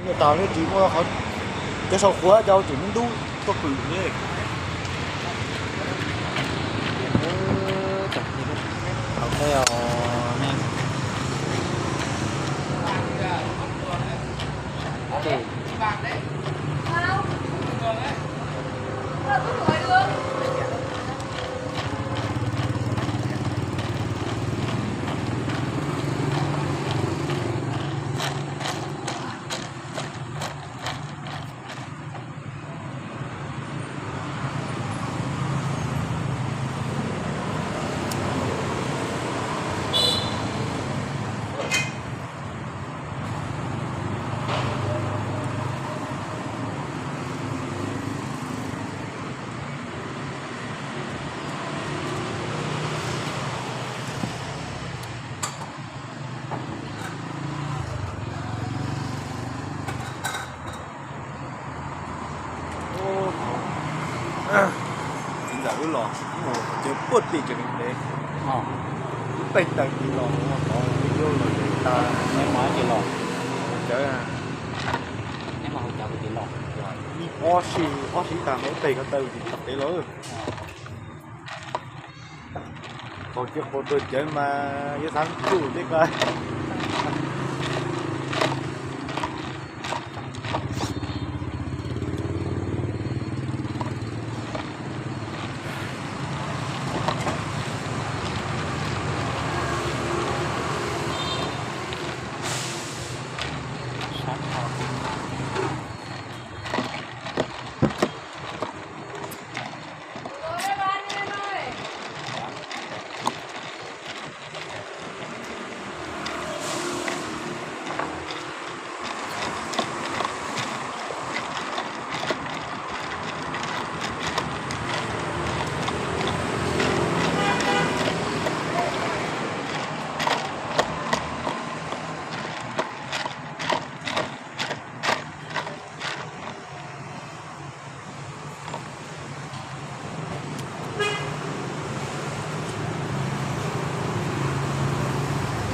Nyiaj tas li tsis muaj qhov, cov sau quav cov tseem ntub tuaj pwm li. Txiv ntxawm wb los mus ces puag tim ces ntev, wb peg taws tim los mus tod, wb los ces tas, neb mus ces los, cawv, neb mus hauv cawv ces los, ib ob si, ob si tas mus peg ko taw ces tau kev los. Qaug kiag qaug tuag cawv mas yuav xav tsuj tej ko.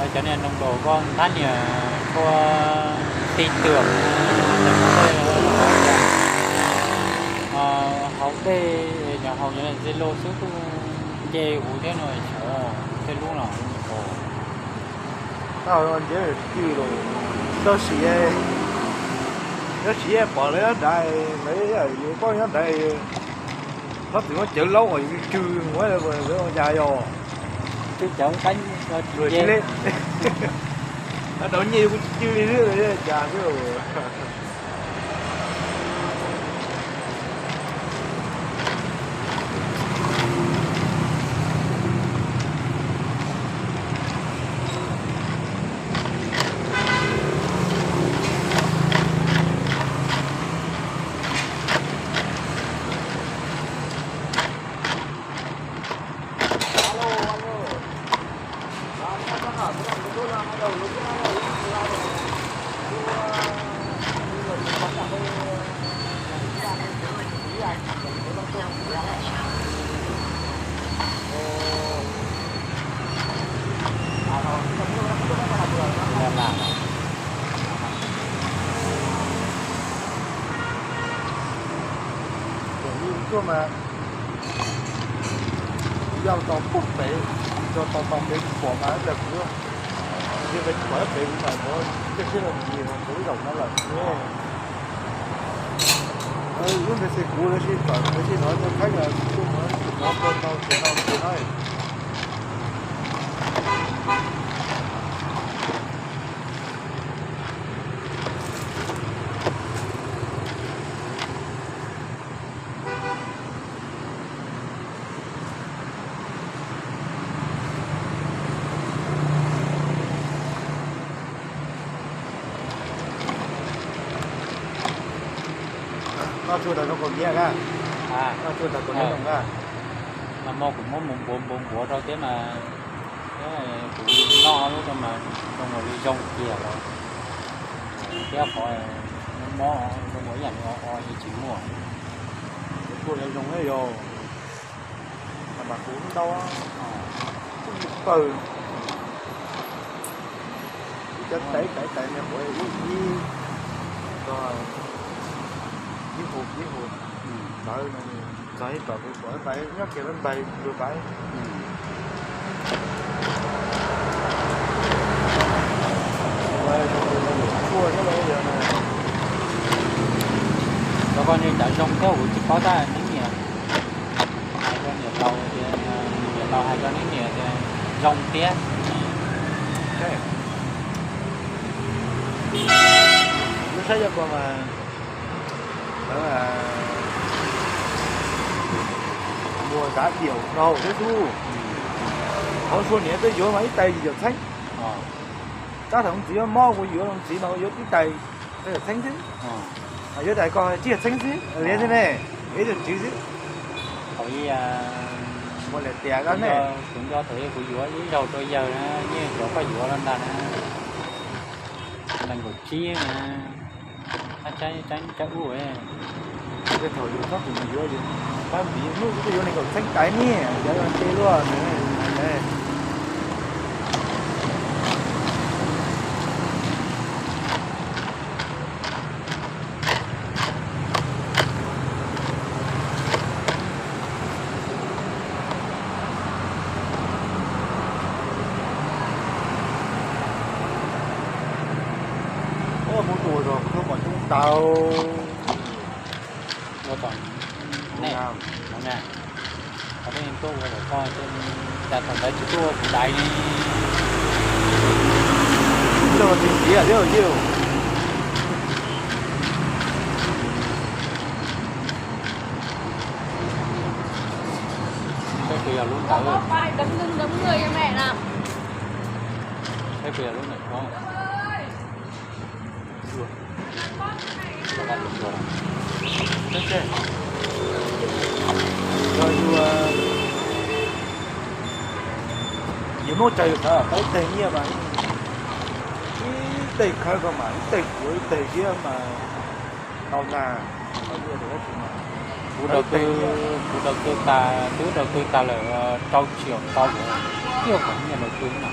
Lawv cov niag noo nkaus koj ntab niag koj tin tưởng hauv dej, hauv dej nyuag hauv nyuag zelo xwb kuj nce huv thiab no, sawv tej lub no. Tau nce cw los, tau siv, tau siv pom lawv nyob nrad, lawv yus paub nyob nrad, txhob txwm muab cawv laub kom yus cw, muab lawv ua cas yog cw cawv qab, cw le, tau nyiaj yus kuj cw li xwb, cas xwb. Tuaj mas yog tau pug pem, yog tau tau pem pom mas ib pliag kuv, yog pem pom pem kuv mam muab coj siab los ncig kuv ib zaug no lawm. Lub npe xi kuv lawv sib tawm lawv sib hnov cov khaib tuaj mus tsis hnov tau tsis tau tsis hnov. Noj tshuaj tau zoo kaus ntiab na. Noj tshuaj tau kaus ntiab zoo na. Mas mo kuv muab mus npuav npuav npuav rau thiab mas, kuv noj lub rau mas zoo ua li zoo kiag los. Thiab qhov mob mob zoo ua ib yam li o o yeej tsis muaj. Kuv tuaj zoo zoo yog, mas kuv ntau, kuv pawg, ib cov tais tais tais me quav ib, ib, Ib hu ib hu, ntawd txog ib tom kuv pom pais nyob kiag lawv npais luag pais. Los koj niag cov zoo thiab kuv tsis paub tab neeb niam. Hais rau niam laus tias, niam laus hais rau neeb niam tias zoo thiab. Lub saib yog ko mas lawv muag zav diaum rau thiab xwb. Qhov sua niam twb yuav mas ib tais yim caum txheeb. Tab thaum txiv mob kuv yuav los txiv mas yuav ib tais peb caug txheeb xwb. Mas yuav tais ko tsib caug txheeb xwb, liam xwb ne, ib caug tswv xwb. Thaum ub, ua liam tias koj ne, kuv nco thaum ub kuv yuav ib zaug rau yawg na, yeej cov koj yuav los ntag na, nees nkaum tsib na, ab tsaib tsaib ub. Tej thaum yus txhob tus mus yuav yus pab npiv hnub kuv twb yuav nees nkaum txheeb tais ne, yog nce luaj. Ua kuv tus zog kuv twb pom coob tau. Ua tom nej no na, qhov nej tuaj ua tom koj, cas thaum ntawd tsis tuaj ua kuv dais li. Coj los tiv tiav thiab yus. Saib puas yog lub ntawd. Saib puas yog lub ntawm ko. Yog yus, yus muab tsaws yus xav pab ib teg nyiaj mas ib teg khawb ko mas ib teg kuav ib teg ziab mas tau nag. Kuv daws, kuv daws twg tas, twb daws twg tas lawm rau tsis tau yuav, tib qhov nyiaj daws twg na.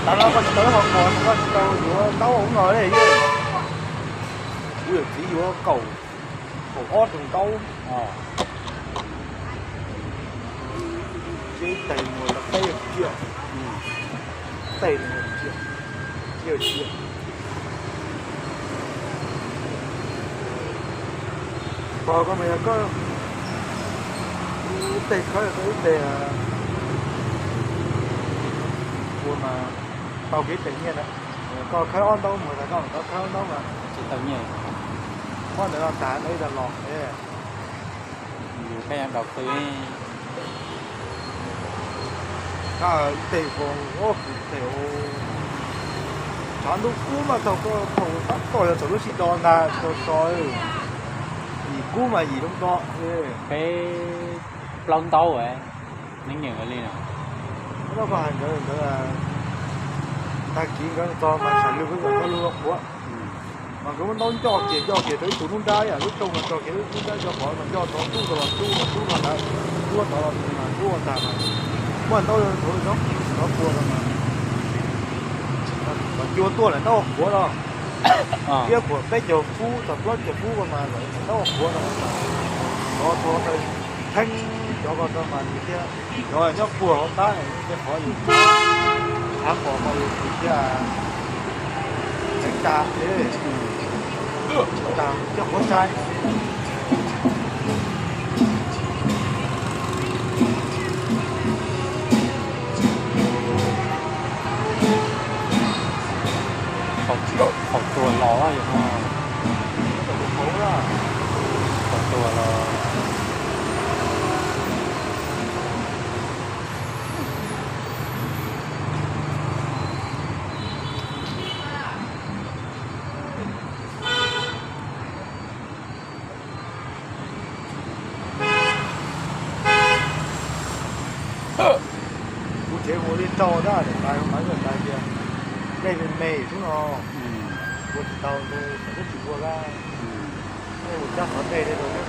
Tav no koj tsis tau ib qho quas, koj tsis tau yuav ntaub ub no li. Kuv yawm txiv yuav kaum, kaum ob tug ntaub. Ib teg muag tau peb caug tsiaj, ib teg muag tsiaj, tsiaj tsiaj. Pog koj mas yog koj ib teg khawb tau ib teg ua mas tau kev teg nyiaj na. Koj khawb ob ntaub muag tas koj khawb ob ntaub mas tsis tau nyiaj. Muab ntawd no tas ntawd ib tag los. Yus pheej daus qw. Ib teg ko, ib teg, tshav ntuj kub mas thaum ko thaum tab tom yog thaum lub sij hawm ntag, tso tso, yim kub mas yim lub nto. Peb plaub ntaub neeb nyeem li no. Koj hais nkawd ntawd, tag kis nkawd txog mas tshav lwj kub txog koj lub qhuav. Mas nkawd muab ntaub ncoj kiag ncoj kiag rau ib tug lub nrab, yam lub rooj mas tso kiag lub nrab cov qhov mas ncoj tod tub tod los tub tod tub los ntawd, tub tod los mas tub los ntag mas muaj ntaub tod tod puag no mas cua tuaj lawm ntaub qhuav no. Thiab kuam peb caug fub txog plaub caug fub ko mas lawm ntaub qhuav no mas tod tod theeb cov ko tau mas nws thiaj cov nyob puag hauv qab tej qhov yus thav qos ko yus thiaj tseev tag, tag coj qhuav sai. Thaum tuag los yog no, thaum tuag los. Kuv tsev mus li rau dab, niam tais mus hais niam tais tias dej me me xwb no, ua tsis tau, tsis ua dab, nej mus cab qhov dej li rau thiab.